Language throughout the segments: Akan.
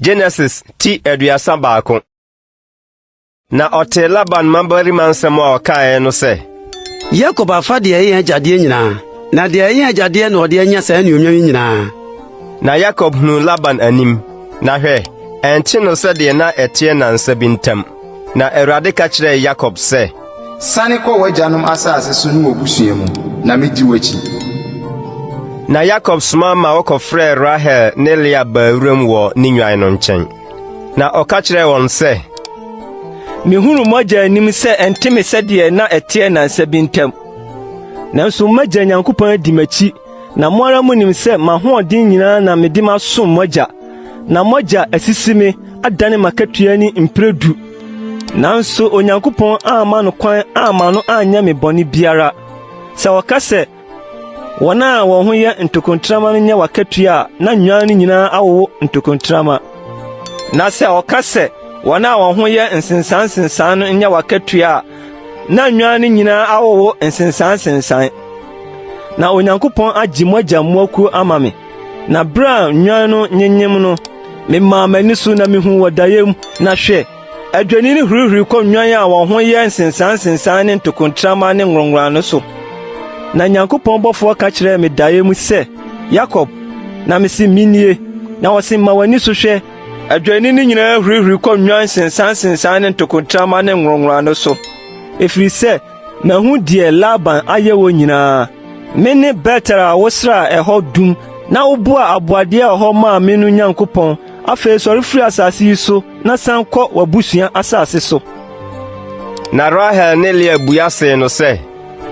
Genesis ti 31. Na ɔtee Laban mmabarima nsɛm a ɔkaeɛ no sɛ, Yakob afa deɛ ɛyɛ yɛn agya deɛ nyinaa, na deɛ ɛyɛ yɛn agya deɛ na ɔde anya saa anuonyam yi nyinaa. Na Yakob hunuu Laban anim, na hwɛ, ɛnte no sɛdeɛ na ɛteɛ nnansa bi ntam. Na Awurade ka kyerɛɛ Yakob sɛ, Sane kɔ w'agyanom asase so ne w'abusua mu, na medi w'akyi. Na Yakob soma ma wɔkɔfrɛɛ Rahel ne Lea baa wuram wɔ ne nnwan no nkyɛn. Na ɔka kyerɛɛ wɔn sɛ, Mehunu mo agya anim sɛ ɛnte me sɛdeɛ na ɛteɛ nnansa bi ntam. Nanso m'agya Nyankopɔn adi m'akyi, na mo ara munim sɛ m'ahoɔden nyinaa na mede masom mo agya. Na mo agya asisi me adane m'akatua ani mprɛ du. Nanso Onyankopɔn amma no kwan amma no anyɛ me bɔne biara. Sɛ ɔka sɛ, Wɔn a wɔn ho yɛ ntokontrama no nyɛ w'akatua a, na nnwan no nyinaa awowo ntokontrama. Na sɛ ɔka sɛ, Wɔn a wɔn ho yɛ nsensansensan no nyɛ w'akatua a, na nnwan no nyinaa awowo nsensansensan. Na Onyankopɔn agye mo agya mmoakuo ama me. Na bere a nnwan no nyenyem no, memaa m'ani so na mihuu wɔ daeɛ mu, na hwɛ, adwennini hurihuri kɔ nnwan a wɔn ho yɛ nsensansensan ne ntokontrama ne nworonnworan no so. Na Nyankopɔn bɔfoɔ ka kyerɛɛ me daeɛ mu sɛ, 'Yakob! Na mise, 'Minie. Na ɔse, 'Ma w'ani so hwɛ, adwennini nyinaa hurihuri kɔ nnwan nsensansensan ne ntokontrama ne nworonnworan no so, ɛfiri sɛ mahu deɛ Laban ayɛ wo nyinaa. Mene Betel a wosraa ɛhɔ dum na woboaa aboadeɛ a ɛhɔ maa me no Nyankopɔn. Afei sɔre firi asase yi so na san kɔ w'abusua asase so. Na Rahel ne Lea bua see no sɛ,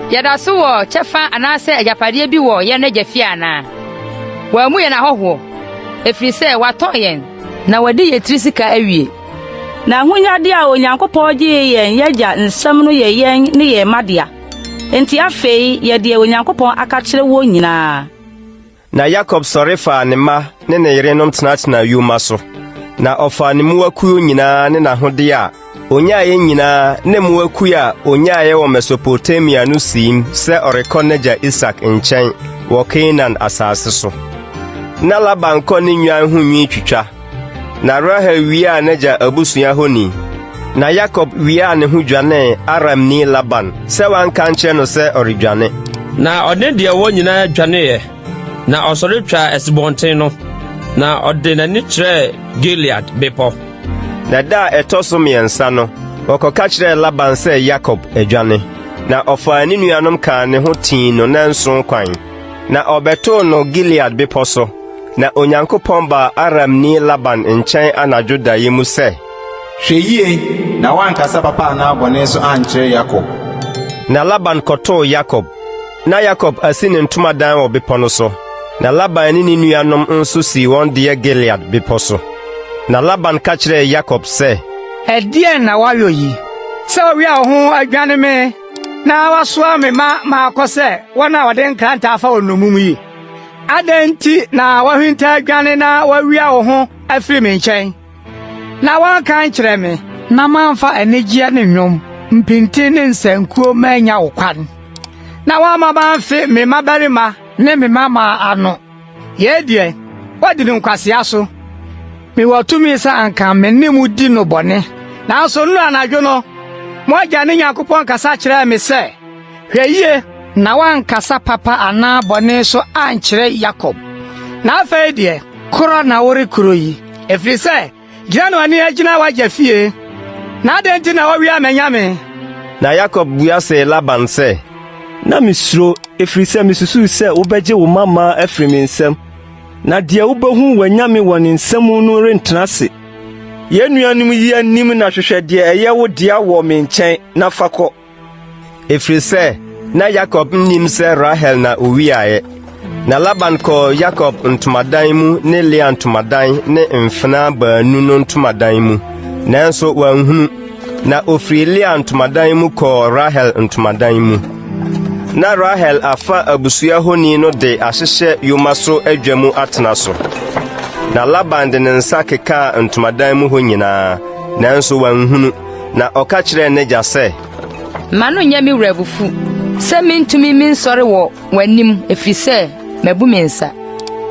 Yɛda so wɔ kyɛfa anaasɛ agyapadeɛ bi wɔ yɛn agya fie anaa? Wammu yɛn ahɔhoɔ, ɛfiri sɛ watɔn yɛn na wadi yɛn tiri sika awie. Na ahonyade a Onyankopɔn gyee yɛn yɛn agya nsam no yɛ yɛn ne yɛn mma dea. Enti afei yɛ deɛ Onyankopɔn aka akyerɛ woɔ nyinaa. Na Yakob sɔre faa ne mma ne ne yerenom tenatenaa yoma so, na ɔfaa ne mmoakuo nyinaa ne n'ahodeɛ a onyaeɛ nyinaa ne mmoakuo a onyaeɛ wɔ Mesopotamia no siim sɛ ɔrekɔ n'agya Isak nkyɛn wɔ Kanaan asase so. Na Laban kɔ ne nnwan ho nwi twitwa. Na Rahel wiaa n'agya abusua honi. Na Yakob wiaa ne ho dwanee Aramni Laban sɛ wanka ankyerɛ no sɛ ɔredwane. Na ɔne deɛ ɔwɔ nyinaa dwaneeɛ, na ɔsɔre twaa asubɔnten no, na ɔde n'ani kyerɛɛ Gilead bepɔ. Na da a ɛtɔ so mmiɛnsa no, wɔkɔka kyerɛɛ Laban sɛ Yakob adwane. Na ɔfaa ne nuanom kaa ne ho tii no nnanson kwan, na ɔbɛtoo no Gilead bepɔ so. Na Onyankopɔn baa Aramni Laban nkyɛn anadwo daeɛ mu sɛ, Hwɛ yie na woankasa papa anaa bɔne so ankyerɛ Yakob. Na Laban kɔtoo Yakob. Na Yakob asi ne ntomadan wɔ bepɔ no so, na Laban ne ne nuanom nso sii wɔn deɛ Gilead bepɔ so. Na Laban ka kyerɛɛ Yakob sɛ, Ɛdeɛn na woayɔ yi, sɛ woawia wo ho adwane me, na woasoa me ma makɔ sɛ wɔn a wɔde nkrantɛ afa wɔn nnommum yi? Adɛn nti na woahinta adwane na woawia wo ho afiri me nkyɛn, na woanka ankyerɛ me, na mamfa anigyeɛ ne nnwom, mpintin ne nsankuo mannya wo kwan, na woamma mamfe me mmabarima ne me mmammaa ano? Yei deɛ, woadi no nkwasea so. Mewɔ tumi sɛ anka me ne mo di no bɔne. Nanso nnora anadwo no, mo agya ne Nyankopɔn kasa kyerɛɛ me sɛ, 'Hwɛ yie na woankasa papa anaa bɔne so ankyerɛ Yakob. Na afei deɛ, korɔ na worekorɔ yi, ɛfiri sɛ gyina na w'ani agyina w'agya fie. Na adɛn nti na woawia m'anyame? Na Yakob bua see Laban sɛ, Na misuro, ɛfiri sɛ misusuw sɛ wobɛgye wo mmammaa afiri me nsam, na deɛ wubehu w'anyame wɔ ne nsam no rentena ase. Yɛn nuanom yi anim na hwehwɛ deɛ ɛyɛ wo dea wɔ me nkyɛn na fa kɔ. Ɛfiri sɛ na Yakob nnim sɛ Rahel na owiaeɛ. Na Laban kɔɔ Yakob ntomadan mu ne Lea ntomadan ne mfenaa baanu no ntomadan mu, nanso wanhunu. Na ofirii Lea ntomadan mu kɔɔ Rahel ntomadan mu. Na Rahel afa abusua honi no de ahyehyɛ yoma so adwa mu atena so. Na Laban de ne nsa kekaa ntomadan mu hɔ nyinaa, nanso wanhunu. Na ɔka kyerɛɛ n'agya sɛ, Mma no nyɛ me wura abufu sɛ mintumi mensɔre wɔ w'anim, efisɛ mabu me nsa.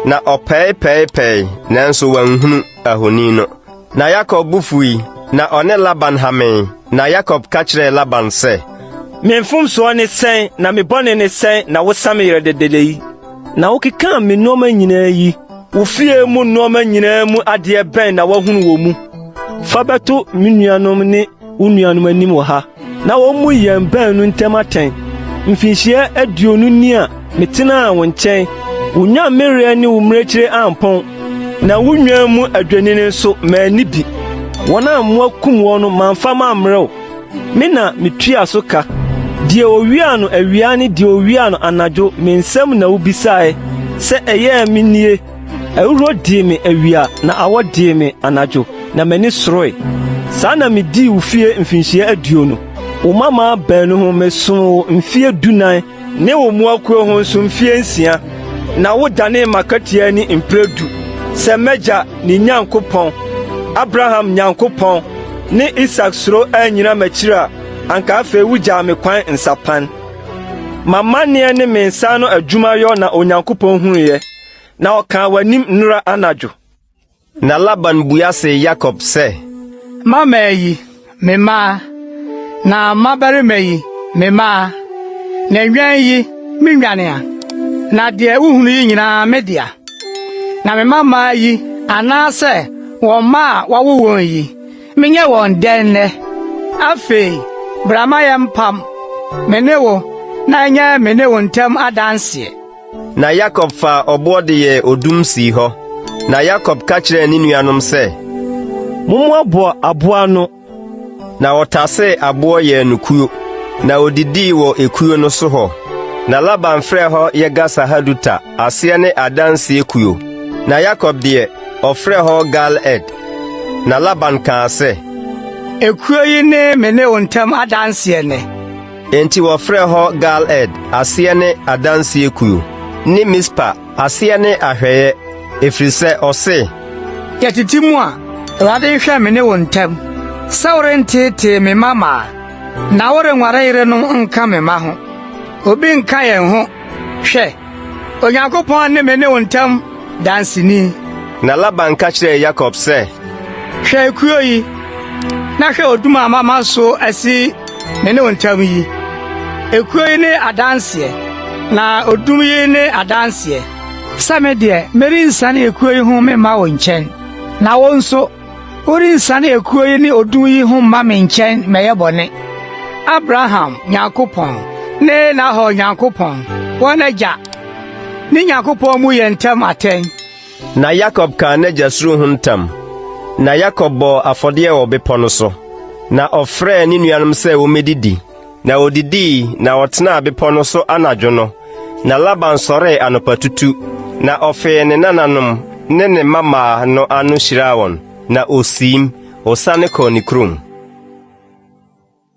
Na ɔpɛe pɛe pɛe, nanso wanhunu. ahoni no. Na Yakob bo fuwii, na ɔne Laban hamee, na Yakob ka kyerɛɛ Laban sɛ, Me mfomsoɔ ne sɛn na me bɔne ne sɛn na wosa me yerɛ dɛdɛdɛ yi? Na wokekaa me nneɛma nyinaa yi, wo fie mu nneɛma nyinaa mu adeɛ bɛn na woahunu wɔ mu? Fa bɛto me nuanom ne wo nuanom anim wɔ ha, na wommu yɛn baanu ntam atɛn. Mfinhyia 20 ni a metenaa wo nkyɛn, wo nnwammereɛ ne wo mmirekyire ampɔn, na wo nnwan mu adwennini nso, manni bi. Wɔn a mmoa kum wɔn no, mamfa mammrɛ wo. Me na mitua so ka. Deɛ owiaa no awia ne deɛ owiaa no anadwo, me nsam na wobisae sɛ ɛyɛɛ me nie. Ahuhuro dii me awia na awɔ dii me anadwo, na m'ani soroe. Saa na midii wo fie mfinhyia 20. Wo mmammaa baanu ho mesom wo mfeɛ 14 ne wo mmoakuo ho nso mfeɛ 6, na wodanee m'akatua ani mprɛ du sɛ m'agya ne Nyankopɔn, Abraham Nyankopɔn ne Isak suro annyina m'akyiri a, anka afei wugyaa me kwan nsapan. M'amanneɛ ne me nsa ano adwumayɔ na Onyankopɔn hunuiɛ, na ɔkaa w'anim nnora anadwo. Na Laban bua see Yakob sɛ, Mmammaa yi, me mma, na mmabarima yi, me mma, na nnwan yi, me nnwan a, na deɛ wohunu yi nyinaa me dea. Na me mmammaa yi, anaasɛ wɔn mma a wɔawo wɔn yi, menyɛ wɔn dɛn nnɛ? Afei, bra ma yɛmpam, me ne wo, na ɛnyɛ me ne wo ntam adanseɛ. Na Yakob faa ɔboɔ de yɛɛ odum sii hɔ. Na Yakob ka kyerɛɛ ne nuanom sɛ, Mommoaboa aboɔ ano. Na wɔtasee aboɔ yɛɛ no kuo, na odidii wɔ ekuo no so hɔ. Na Laban frɛɛ hɔ Yegar-Sahaduta, aseɛ ne Adanseɛ Kuo. Na Yakob deɛ, ɔfrɛɛ hɔ Gal-Ed. Na Laban kaa sɛ, Ekuo yi ne me ne wo ntam adanseɛ nnɛ. Enti wɔfrɛɛ hɔ Gal-Ed, aseɛ ne Adanseɛ Kuo, ne Mispa, aseɛ ne Ahwɛeɛ, ɛfiri sɛ ɔse, Yɛtete mu a, Awurade nhwɛ me ne wo ntam, sɛ worenteetee me mmammaa, na worenware yerenom nka me mma ho. Obi nka yɛn ho. Hwɛ, Onyankopɔn ne me ne wo ntam danseni. Na Laban ka kyerɛɛ Yakob sɛ, Hwɛ ekuo yi, na hwɛ odum a mama so asi me ne wo ntam yi. Ekuo yi ne adanseɛ, na odum yi ne adanseɛ, sɛ me deɛ, merensiane ekuo yi ho memma wo nkyɛn, na wo nso, Worensiane ekuo yi ne odum yi ho mma me nkyɛn mmɛyɛ bɔne. Abraham Nyankopɔn ne Nahor Nyankopɔn, wɔn agya, ne Nyankopɔn mmu yɛn ntam atɛn. Na Yakob kaa n'agya suro ho ntam. Na Yakob bɔɔ afɔdeɛ wɔ bepɔ no so, na ɔfrɛɛ ne nuanom sɛ wɔmmɛdidi. Na wɔdidii na wɔtenaa bepɔ no so anadwo no. Na Laban sɔree anɔpatutu, na ɔfee ne nananom ne ne mmammaa no ano hyiraa wɔn, na osiim, osiane kɔɔ ne kurom.